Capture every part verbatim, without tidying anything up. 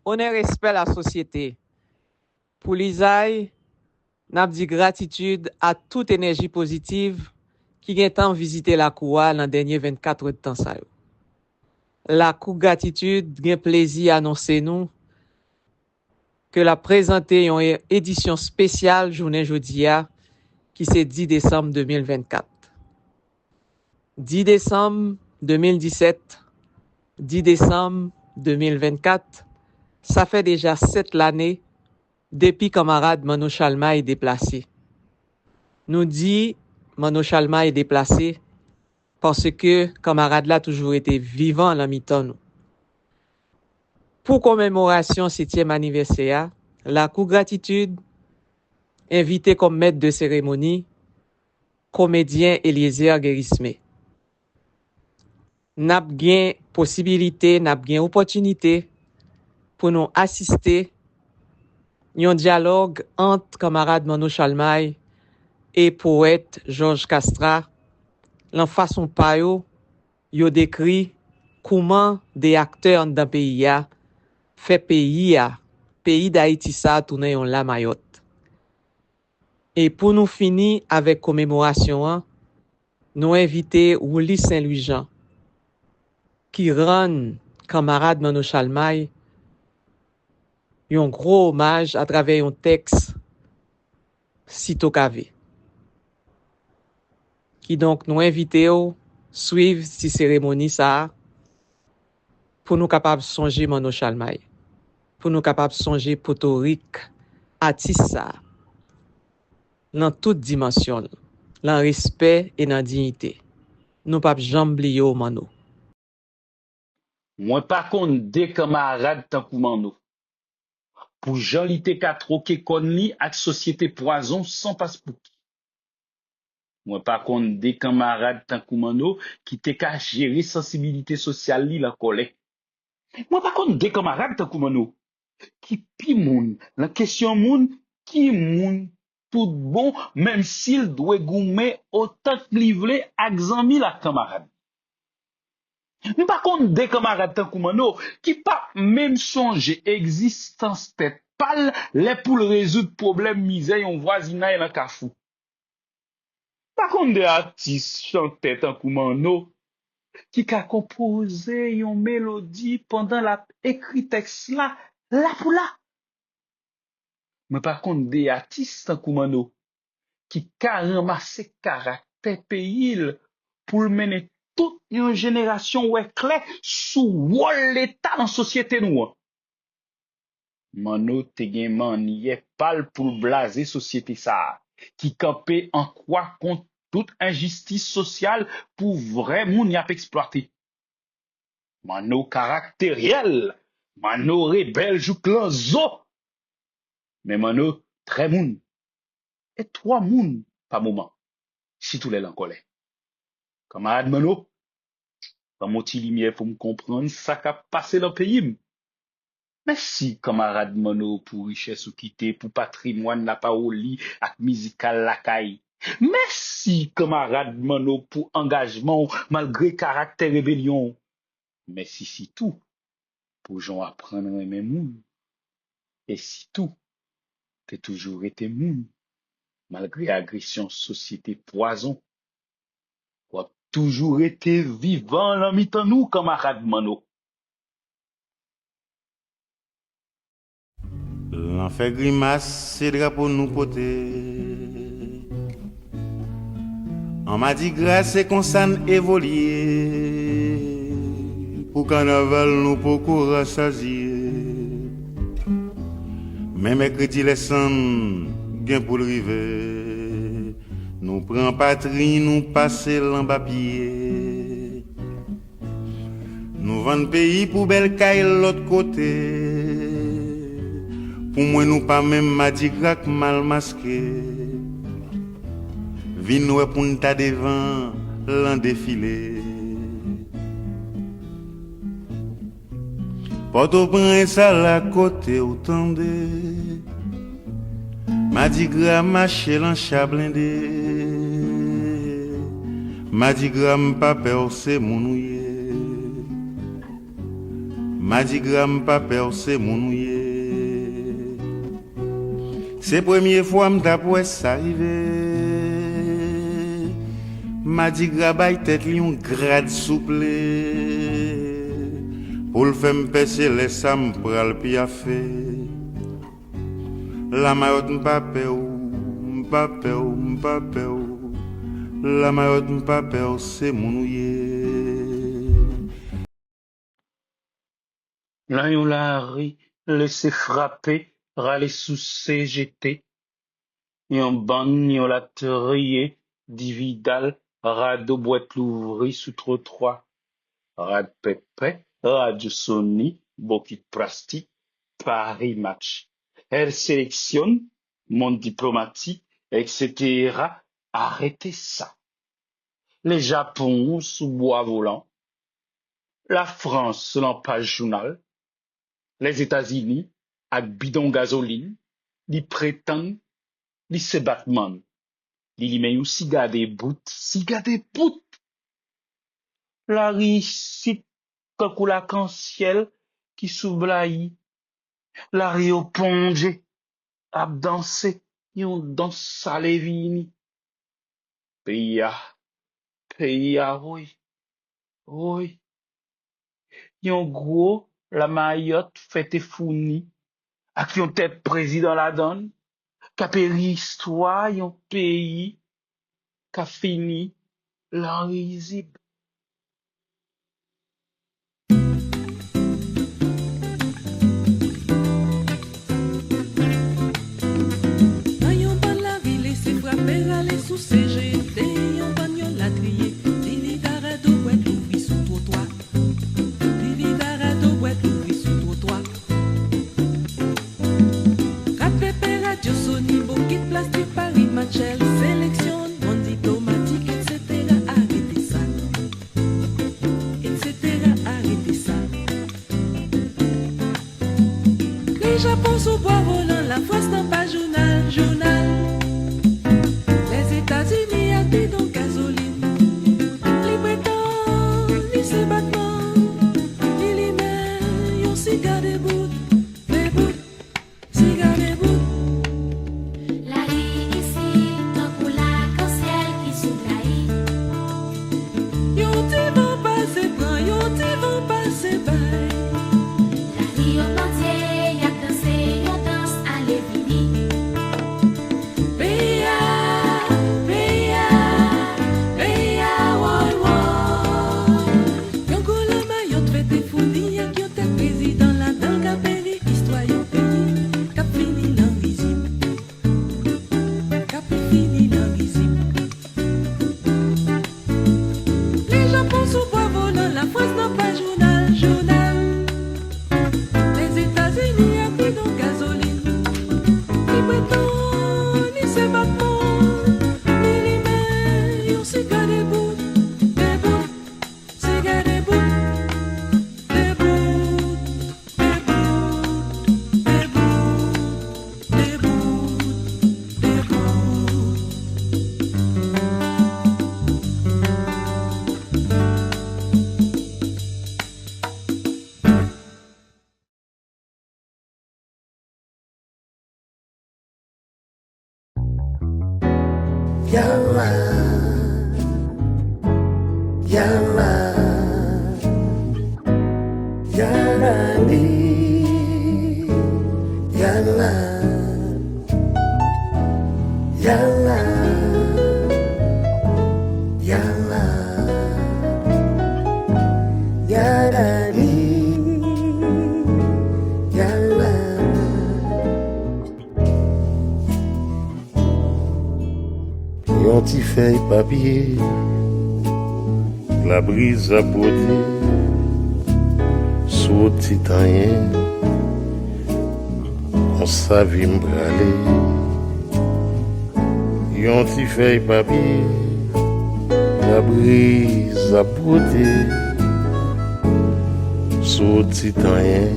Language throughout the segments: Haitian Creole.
Onè, respè lasosyete. Pou lizay, n ap di gratitid a tout enèji pozitiv ki gentan vizite lakou a nan dènye vennkat èdtan sa yo. Lakou Gratitid gen plezi anonse nou ke l ap prezante yon e- edisyon espesyal jounen jodi a, ki se dis desanm de mil vennkat. Dis desanm de mil disèt, dis desanm de mil vennkat, sa fè deja sèt lane depi kanmarad Manno Chalmay deplase. Nou di Manno Chalmay deplase paske kanmarad la toujou rete vivan nan mitan nou. Pou komemorasyon setyèm anivèsè a, Lakou Gratitid envite kòm mèt de seremoni komedyen Eliezer Guérismé. N ap gen posibilite, n ap gen opòtinite pou nou asiste yon dyalòg ant kanmarad Manno Chalmay e powèt Georges Castra, lan fason pa yo, yo dekri kouman de aktè anndan peyi a fè peyi a, peyi Dayiti sa a tounen yon lamayòt. E pou nou fini avèk komemorasyon an, nou envite Wooly Saint Louis Jean, ki rann kanmarad Manno Chalmay yon gwo omaj atravè yon tèks, Sitokave. Kidonk, nou envite w swiv ti seremoni sa a pou nou kapab sonje Manno Chalmay, pou nou kapab sonje potorik atis sa a, nan tout dimansyon l, nan respè e nan diyite. Nou p ap janm bliye w, Manno. Mwen pa konn de kanmarad tankou Manno. Pou jan li te ka twoke kòn li ak sosyete pwazon san paspouki. Mwen pa konn de kanmarad tankou Manno ki te ka jere sansibilite sosyal li lan kòlè. Mwen pa konn de kanmarad tankou Manno ki pi moun lan kesyon moun ki moun tout bon, menm si l dwe goumen otan k li vle ak zanmi l ak kanmarad. M pa konn de kanmarad tankou Manno ki p ap menm sonje egzistans tèt pa l lè pou l rezoud pwoblèm mizè yon vwazinay lan kafou. M pa konn de atis chantè tankou Manno ki ka konpoze yon melodi pandan l ap ekri tèks la, la pou la. Mwen pa konn de atis tankou Manno ki ka ranmase karaktè peyi l pou l mennen tout yon jenerasyon wè klè sou wòl Leta lan sosyete nou an. Manno te gen mannyè pa l pou l blaze sosyete sa a ki kanpe an kwa kont tout enjistis sosyal pou vrè moun y ap eksplwate. Manno karakteryèl, Manno rebèl jouk lan zo. Men Manno trè moun. E twò moun pa moman, sitou lè l an kòlè. Kanmarad Manno, ban m yon ti limyè pou m konprann sa k ap pase lan peyi m. Mèsi kanmarad Manno pou richès ou kite, pou patrimwàn lapawoli ak mizikal lakay. Mèsi kanmarad Manno pou angajman w malgre karaktè rebelyon w. Mèsi sitou pou jan w aprann renmen moun. E sitou, te toujou rete moun, malgre agresyon sosyete pwazon. W ap toujou rete vivan lan mitan nou, kanmarad Manno. Lanfè grimas se drapo nou pote. An madigra se konsa n evolye. Pou kanaval nou poko rasazye. Men mèkredi lè sann gen pou l rive. Nou pran patri nou pase l anba pye. Nou vann peyi pou bèl kay lòt kote. Pou mwen nou pa menm madigra k mal maske. Vin wè pou n ta devan lan defile. Pòtoprens ala kote w tande. Madigra mache lan cha blende. Madigra m pa pè w se moun ou ye. Madigra, m pa pè w, se moun ou ye. Se premye fwa m t ap wè sa rive. Madigra bay tèt li yon grad souple. Pou l fè m pè, se lè sa m pral pyafe. Lamayòt, m pa pè w, m pa pè w, m pa pè w. Lamayòt, m pa pè w, se moun ou ye. Nan yon lari, lese frape, rale sou C G T. Yon bann, yon latriye, dividal, rado bwèt louvri sou twotwa, rad pèpè, radyo soni, bokit plastik, Paris Match, El Selección, Monde Diplomatique, et cetera. Arete sa. Le Japon sou bwa volan, Lafrans nan paj jounal, Lèzetazini ak bidon gazolin, li pretann li se Batman. Li limen yon siga debout, siga debout! Lari isit tankou lakansyèl ki sou blayi. Lari yo plonje, ap danse yon dans ale vini. Peyi a, peyi a, woy, woy. Yon gwo lamayòt fète founi ak yon tèt prezidan ladan l, k ap eri istwa yon peyi k ap fini lan rizib. Nan yon bann lari, lese frape rale sou C G T, yon bann yon latriye, divida rado bwèt louvri sou twotwa, divida rado bwèt louvri sou twotwa. Rad pèpè, radyo soni, bokit plastik, Paris Match, El Selección, Monde Diplomatique, et cetera. Arete sa. Et cetera. Arete sa. Le Japon sou bwa volan, Lafrans nan paj jounal, jounal. Lèzetazini ak bidon gazolin. Li pretann li se Batman. Li limen yon siga debout, debout. Siga debout. Lari isit tankou lakansyèl ki sou blayi. Yon ti van pase pran, yon ti van pase bay. Lari yo pandye, y ap danse yon dans ale vini. Peyi a, peyi a, peyi a, woy, woy. Yon gwo lamayòt fète founi ak yon tèt prezidan ladan l, k ap eri istwa yon peyi k ap fini lan rizib, k ap fini lan rizib. Le Japon sou bwa volan, Lafrans nan paj jounal, jounal. Lèzetazini ak bidon gazolin. Li pretann li se Batman. Li limen yon siga debout, debout. Siga debout, debout, debout, debout, debout, debout. Yala, yala, yala, yala, yala, yala, yala, yala. Yon ti fèy papye, labriz ap bwote sou ti tanyen, konsa vi m prale. Yon ti fèy papye, labriz ap bwote sou ti tanyen,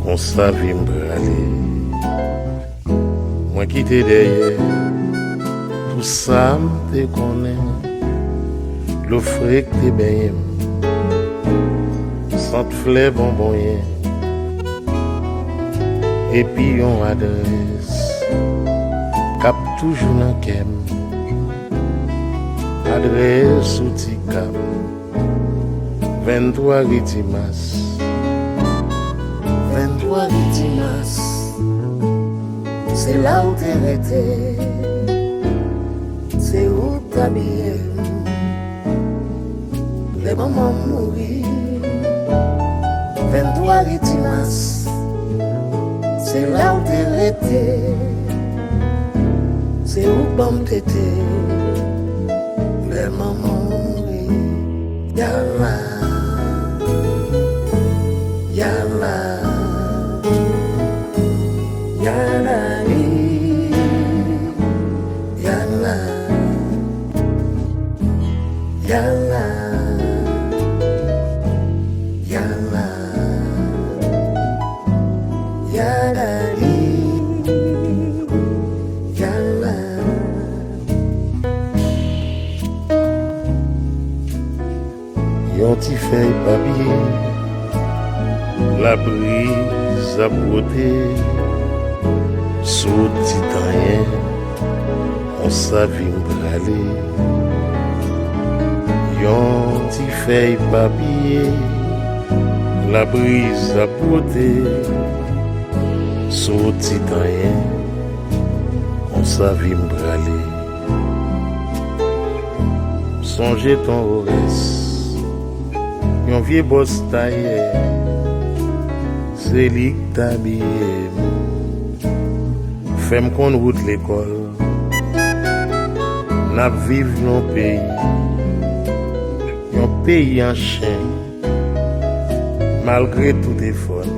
konsa vi m prale. Mwen kite dèyè tou sa m te konnen, dlo fre k te benyen m, Sant flè bonbonyen, epi yon adrès k ap toujou nan kè m. Adrès ou Ti Kap, venntwa ri Timas. Venntwa ri Timas, se la ou te rete. Se ou k abiye m lè manman m mouri. Venntwa ri Timas, se la ou te rete. Se ou k ban m tete lè manman m mouri. Yala, yala, yala li, yala, yala, yala, yala li, yala. Yon ti fèy papye, labriz ap bwote sou ti tanyen, konsa vi m prale. Yon ti fèy papye, labriz ap bwote sou ti tanyen, konsa vi m prale. Sonje Ton Orès, yon vye bòs tayè, se li k t abiye m, fè m konn wout lekòl. N ap viv nan peyi, yon peyi an chen. Malgre tout efò n,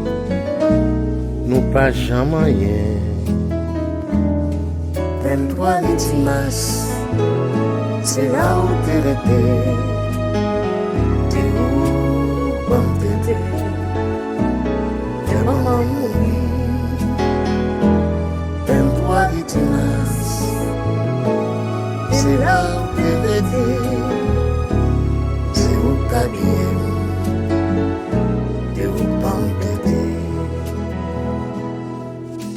nou pa janm anyen. Venntwa ri Timas, se la ou te rete. Te ou ban m tete. Lè manman m mouri. Venntwa ri Timas, se la ou te rete. Se ou k abiye m. Te ou ban m tete.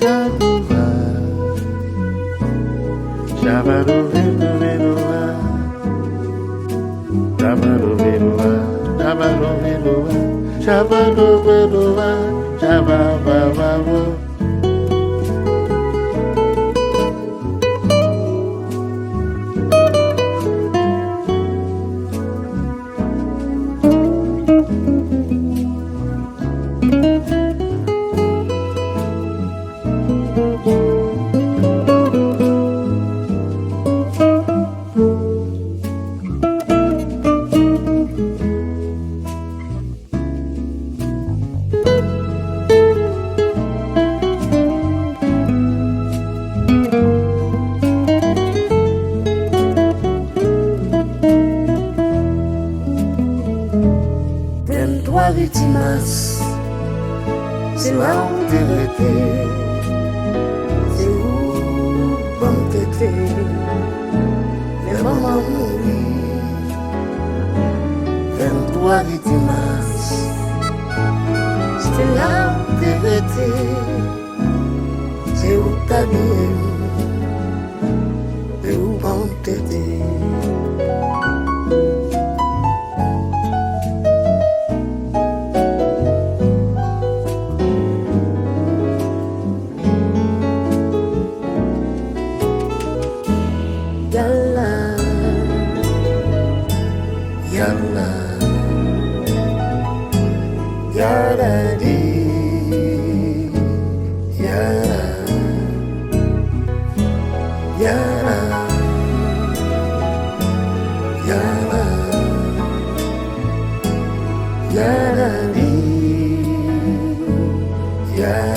Tabouva, chavadouvedouvedouva, tabadouvedouva, tabadouvedouva, chavadouvedouva, chavavavavo. Venntwa ri Timas, se la ou te rete. Se ou ban m tete. Lè manman m mouri. Venntwa ri Timas, se la ou te rete. Se ou k abiye m, se ou ban m tete. Yala, yala, yala di, yala, yala, yala, yala di, yala.